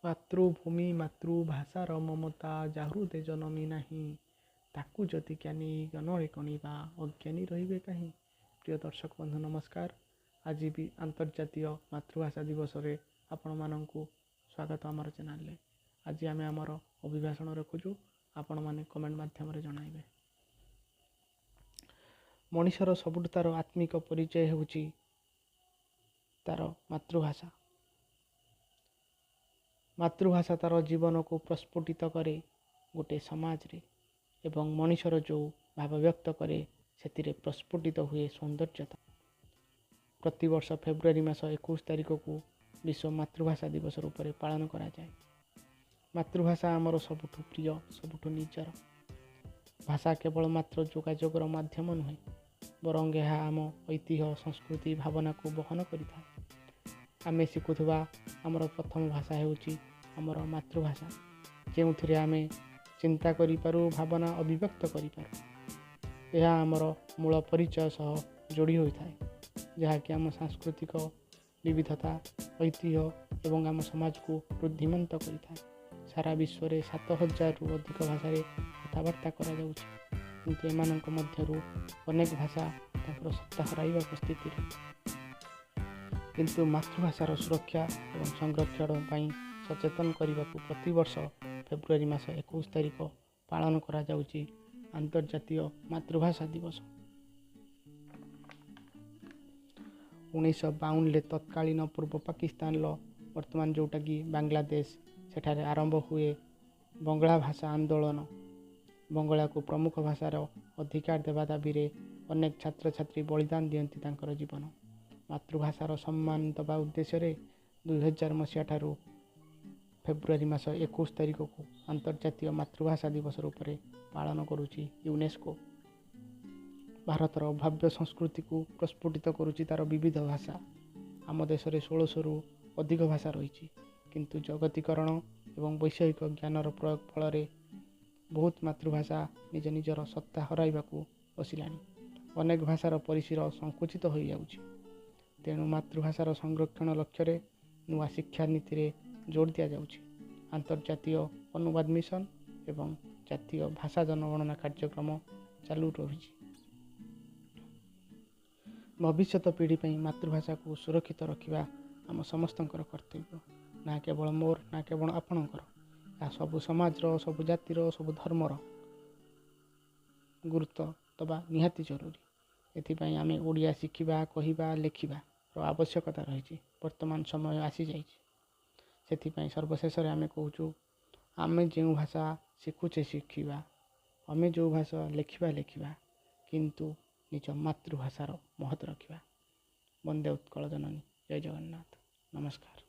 ମାତୃଭୂମି ମାତୃଭାଷାର ମମତା ଯା ହୃଦେ ଜନମି ନାହିଁ, ତାକୁ ଯଦି ଜ୍ଞାନୀ ଗଣରେ ଗଣିବା, ଅଜ୍ଞାନୀ ରହିବେ କାହିଁ? ପ୍ରିୟ ଦର୍ଶକ ବନ୍ଧୁ, ନମସ୍କାର। ଆଜି ବି ଆନ୍ତର୍ଜାତୀୟ ମାତୃଭାଷା ଦିବସରେ ଆପଣମାନଙ୍କୁ ସ୍ୱାଗତ ଆମର ଚ୍ୟାନେଲରେ। ଆଜି ଆମେ ଆମର ଅଭିଭାଷଣ ରଖୁଛୁ, ଆପଣମାନେ କମେଣ୍ଟ ମାଧ୍ୟମରେ ଜଣାଇବେ। ମଣିଷର ସବୁଠୁ ତା'ର ଆତ୍ମିକ ପରିଚୟ ହେଉଛି ତା'ର ମାତୃଭାଷା। ମାତୃଭାଷା ତା'ର ଜୀବନକୁ ପ୍ରସ୍ଫୁଟିତ କରେ ଗୋଟେ ସମାଜରେ, ଏବଂ ମଣିଷର ଯେଉଁ ଭାବବ୍ୟକ୍ତ କରେ ସେଥିରେ ପ୍ରସ୍ଫୁଟିତ ହୁଏ ସୌନ୍ଦର୍ଯ୍ୟତା। ପ୍ରତିବର୍ଷ ଫେବୃଆରୀ ମାସ 21 ତାରିଖକୁ ବିଶ୍ୱ ମାତୃଭାଷା ଦିବସ ରୂପରେ ପାଳନ କରାଯାଏ। ମାତୃଭାଷା ଆମର ସବୁଠୁ ପ୍ରିୟ, ସବୁଠୁ ନିଜର ଭାଷା। କେବଳ ମାତ୍ର ଯୋଗାଯୋଗର ମାଧ୍ୟମ ନୁହେଁ, ବରଂ ଏହା ଆମ ଐତିହ୍ୟ, ସଂସ୍କୃତି, ଭାବନାକୁ ବହନ କରିଥାଏ। ଆମେ ଶିଖୁଥିବା ଆମର ପ୍ରଥମ ଭାଷା ହେଉଛି ଆମର ମାତୃଭାଷା, ଯେଉଁଥିରେ ଆମେ ଚିନ୍ତା କରିପାରୁ, ଭାବନା ଅଭିବ୍ୟକ୍ତ କରିପାରୁ। ଏହା ଆମର ମୂଳ ପରିଚୟ ସହ ଯୋଡ଼ି ହୋଇଥାଏ, ଯାହାକି ଆମ ସାଂସ୍କୃତିକ ବିବିଧତା, ଐତିହ୍ୟ ଏବଂ ଆମ ସମାଜକୁ ରୁଦ୍ଧିମନ୍ତ କରିଥାଏ। ସାରା ବିଶ୍ୱରେ 7000ରୁ ଅଧିକ ଭାଷାରେ କଥାବାର୍ତ୍ତା କରାଯାଉଛି, କିନ୍ତୁ ଏମାନଙ୍କ ମଧ୍ୟରୁ ଅନେକ ଭାଷା ତାଙ୍କର ସତ୍ତା ହରାଇବାକୁ ସ୍ଥିତିରେ। କିନ୍ତୁ ମାତୃଭାଷାର ସୁରକ୍ଷା ଏବଂ ସଂରକ୍ଷଣ ପାଇଁ ସଚେତନ କରିବାକୁ ପ୍ରତିବର୍ଷ ଫେବୃଆରୀ ମାସ 21 ତାରିଖ ପାଳନ କରାଯାଉଛି ଆନ୍ତର୍ଜାତୀୟ ମାତୃଭାଷା ଦିବସ। 1952ରେ ତତ୍କାଳୀନ ପୂର୍ବ ପାକିସ୍ତାନର, ବର୍ତ୍ତମାନ ଯେଉଁଟାକି ବାଂଲାଦେଶ, ସେଠାରେ ଆରମ୍ଭ ହୁଏ ବଙ୍ଗଳା ଭାଷା ଆନ୍ଦୋଳନ। ବଙ୍ଗଳାକୁ ପ୍ରମୁଖ ଭାଷାର ଅଧିକାର ଦେବା ଦାବିରେ ଅନେକ ଛାତ୍ରଛାତ୍ରୀ ବଳିଦାନ ଦିଅନ୍ତି ତାଙ୍କର ଜୀବନ। ମାତୃଭାଷାର ସମ୍ମାନ ଦେବା ଉଦ୍ଦେଶ୍ୟରେ 2000 ମସିହା ଠାରୁ ଫେବୃଆରୀ ମାସ 21 ତାରିଖକୁ ଆନ୍ତର୍ଜାତୀୟ ମାତୃଭାଷା ଦିବସ ରୂପରେ ପାଳନ କରୁଛି ୟୁନେସ୍କୋ। ଭାରତର ଭବ୍ୟ ସଂସ୍କୃତିକୁ ପ୍ରସ୍ଫୁଟିତ କରୁଛି ତା'ର ବିବିଧ ଭାଷା। ଆମ ଦେଶରେ 1600ରୁ ଅଧିକ ଭାଷା ରହିଛି, କିନ୍ତୁ ଜଗତୀକରଣ ଏବଂ ବୈଷୟିକ ଜ୍ଞାନର ପ୍ରୟୋଗ ଫଳରେ ବହୁତ ମାତୃଭାଷା ନିଜ ନିଜର ସତ୍ତା ହରାଇବାକୁ ବସିଲାଣି। ଅନେକ ଭାଷାର ପରିସର ସଂକୁଚିତ ହୋଇଯାଉଛି। ତେଣୁ ମାତୃଭାଷାର ସଂରକ୍ଷଣ ଲକ୍ଷ୍ୟରେ ନୂଆ ଶିକ୍ଷାନୀତିରେ ଜୋର ଦିଆଯାଉଛି। ଆନ୍ତର୍ଜାତୀୟ ଅନୁବାଦ ମିଶନ ଏବଂ ଜାତୀୟ ଭାଷା ଜନଗଣନା କାର୍ଯ୍ୟକ୍ରମ ଚାଲୁ ରହିଛି। ଭବିଷ୍ୟତ ପିଢ଼ି ପାଇଁ ମାତୃଭାଷାକୁ ସୁରକ୍ଷିତ ରଖିବା ଆମ ସମସ୍ତଙ୍କର କର୍ତ୍ତବ୍ୟ, ନା କେବଳ ମୋର, ନା କେବଳ ଆପଣଙ୍କର। ଏହା ସବୁ ସମାଜର, ସବୁ ଜାତିର, ସବୁ ଧର୍ମର ଗୁରୁତ୍ୱ ଦେବା ନିହାତି ଜରୁରୀ। ଏଥିପାଇଁ ଆମେ ଓଡ଼ିଆ ଶିଖିବା, କହିବା, ଲେଖିବାର ଆବଶ୍ୟକତା ରହିଛି। ବର୍ତ୍ତମାନ ସମୟ ଆସିଯାଇଛି। ସେଥିପାଇଁ ସର୍ବଶେଷରେ ଆମେ କହୁଛୁ, ଆମେ ଯେଉଁ ଭାଷା ଶିଖୁଛେ ଶିଖିବା, ଆମେ ଯେଉଁ ଭାଷା ଲେଖିବା ଲେଖିବା, କିନ୍ତୁ ନିଜ ମାତୃଭାଷାର ମହତ୍ଵ ରଖିବା। ବନ୍ଦେ ଉତ୍କଳ ଜନନୀ। ଜୟ ଜଗନ୍ନାଥ। ନମସ୍କାର।